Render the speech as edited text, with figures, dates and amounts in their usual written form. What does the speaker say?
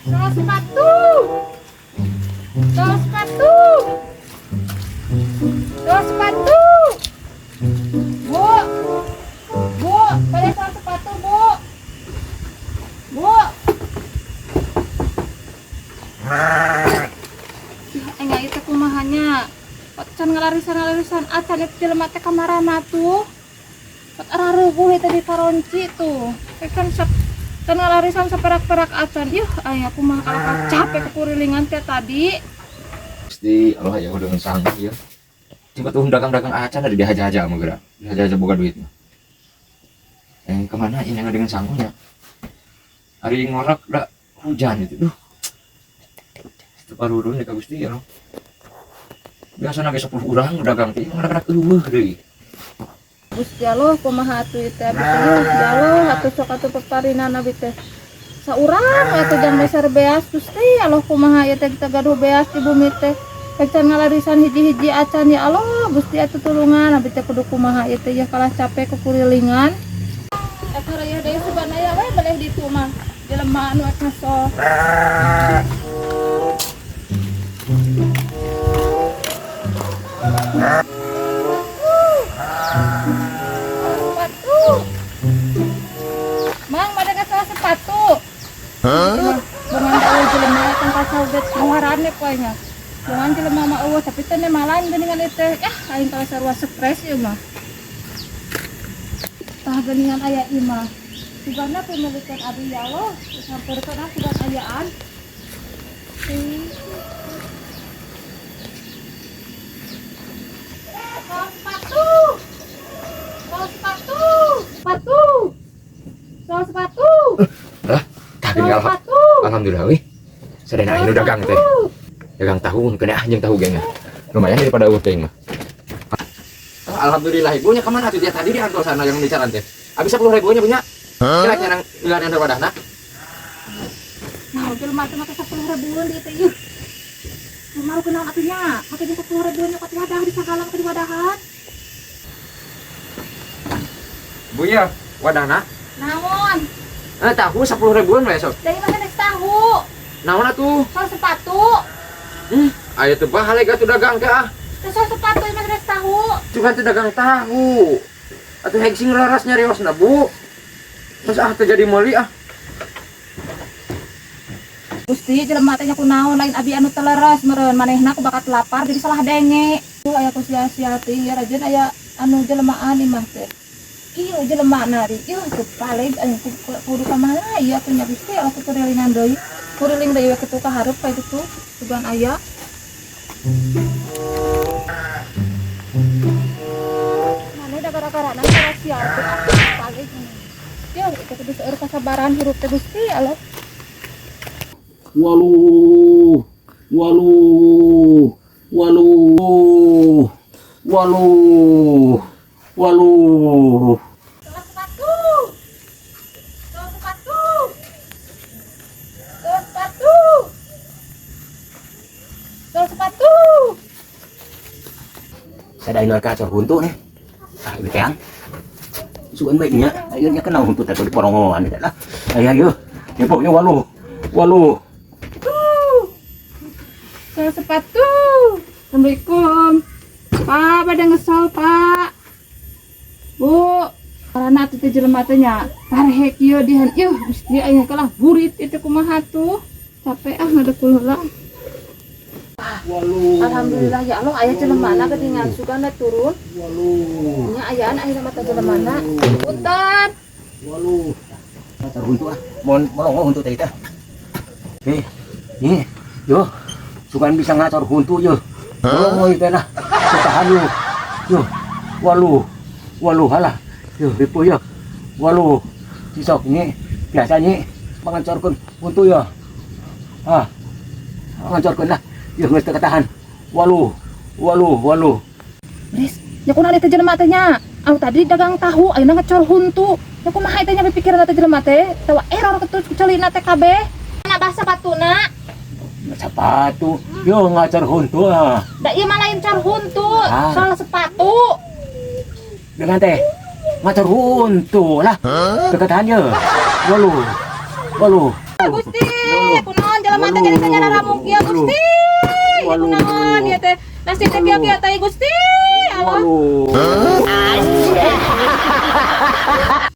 Sol sepatu. Sol sepatu. Sol sepatu. Bu. Bu, pada sol sepatu, Bu. Bu. Enggak itu kumaha nya. Can ngalarisan-ngalarisan acan itu jelema teh kamarana tuh. Pot araruguh itu di karonci tuh. Kan can ngalarisan saperak-perak acan. Yuh, aya kumaha kalau capek kekurilingan teh tadi. Gusti Allah ya udah sanggup ya. Coba tuh dagang-dagang acan ada dihaja-haja sama gerak. Dihaja-haja boga duit mah. Kemana ini yang dengan sanggunya? Hari ngorak dah hujan itu. Duh. Itu baru dulu ka Gusti ya. Biasa nage 10 urang dagang teh ngarak eueuh deui. Gusti Allah kumaha atuh ieu teh abi teh Gusti Allah atuh sok atuh peparina abi teh. Saurang atuh jang meser beas Gusti Allah kumaha ieu teh kita gaduh beas di bumi teh. Can ngalarisan hiji-hiji acan ya Allah Gusti atuh tulungan abi teh kudu kumaha ieu teh ya kalah capek kukurilingan. Eta raya deui sugan aya we beleh ditu mah. Jelema anu ek ngesol. Sepatu. Mang, pada ngesol sepatu. Hah? Bongan eueuh jelema tong kacau ge tawaran poe nya. Bongan jelema mah eueuh tapi teh malan geuningan ieu teh. Ah, aing kalah sarua stres ieu mah. Tah geuningan aya ieu mah. Sugana pemilikan abi ya Allah, sampeurkeun ah sugan ayaan. Sol sepatu. Sol sepatu. Sepatu. Sol sepatu. Lah, tah Sol sepatu. Alhamdulillah wih. Sadana aing nu dagang teh. Dagang tahu kena ah jeung tahu gengnya. Lumayan daripada eueuh teh mah. Alhamdulillah ibunya kemana tuh dia tadi di antosan yang bicara teh. Habis 10 ribunya punya. Kira kira nang yang wadahna. Nah, jelema teh make 10 ribuan di teh ieu. Mau kenal atuh nya, make jeung 10 ribuan nyokot wadah di sagala make di wadahan. Bu ya, wadahna. Naon? Tahu 10 ribuan we sok. Dari mana geus tahu? Naon atuh? Sol sepatu. Aya teu bahaleg atuh dagang teh ah. Teh sol sepatu ieu mah geus tahu. Cuman teh dagang tahu. Atuh heg sing raras nyariosna, Bu. Terus ah teu jadi meuli ah. Gusti jelema teh nya kunaon lain abi anu teleres meureun manehna ku bakat lapar jadi salah denge. Tuh aya ku sia-sia teuing ya rajin aya anu jelemaan imah teh. Ieu jelema nari, ieu teu paleg aya kudu ka mana ieu atuh nya Gusti Allah kukurilingan deui. Kuriling deui we kitu ka hareup kayak kitu sugan aya. Mane da gara-gara na salah sia teh ah paleg. Ieu teh kudu seueur kasabaran hirup teh Gusti Allah. Walu, walu, walu, walu, walu. Sol sepatu. Sol sepatu. Sol sepatu. Sol sepatu. Saya dari kacau huntu nih. Ah, ieu teang. Sugan baiknya, ayo nya kenal huntu teh di porongan teh lah. Ayo ayo. Ya pokoknya walu, walu. Sol sepatu. Assalamualaikum. Pak, pada ngesol, Pak. Bu, karena atuh teh jelema teh nya parehek ieu dihan ieu Gusti aya kalah burit itu kumaha tuh. Capek ah ngadekul heula. Walu. Alhamdulillah ya Allah aya jelemana geuningan sugana turun. Walu. Nya ayaan ayeuna mah teh jelemana. Punten. Walu. Kacau huntu ah. Mon molongo huntu teh teh. Eh, nih, yo. Sugan bisa ngacor huntu yo. Molongo ieu teh lah. Tahan yo. Yo. Walu. Walu halah. Yo ripu yo. Walu. Sisok nih biasa nih pangancorkeun huntu yo. Ah. Pangancorkeun lah. Yo geus teu katahan. Walu. Walu, walu. Bris, nya kunaon teh jelema teh nya? Anu tadi dagang tahu ayeuna ngecor huntu. Nya kumaha teh nya pikiran teh jelema teh? Tawa error ketu celina teh kabeh. Mana bahasa batuna? Sepatu. Yo ngacor huntu ah. Da ieu mah lain cor huntu, Ah. soal sepatu. Dengan teh ngacor huntu lah. Teu katahan ye. Walu. Walu. Gusti. Walu. Kunaon jelema teh jadi teh nyararamung kieu, Gusti? Kunaon ieu teh? Nasib teh kieu-kieu teh, Gusti Allah. Waduh.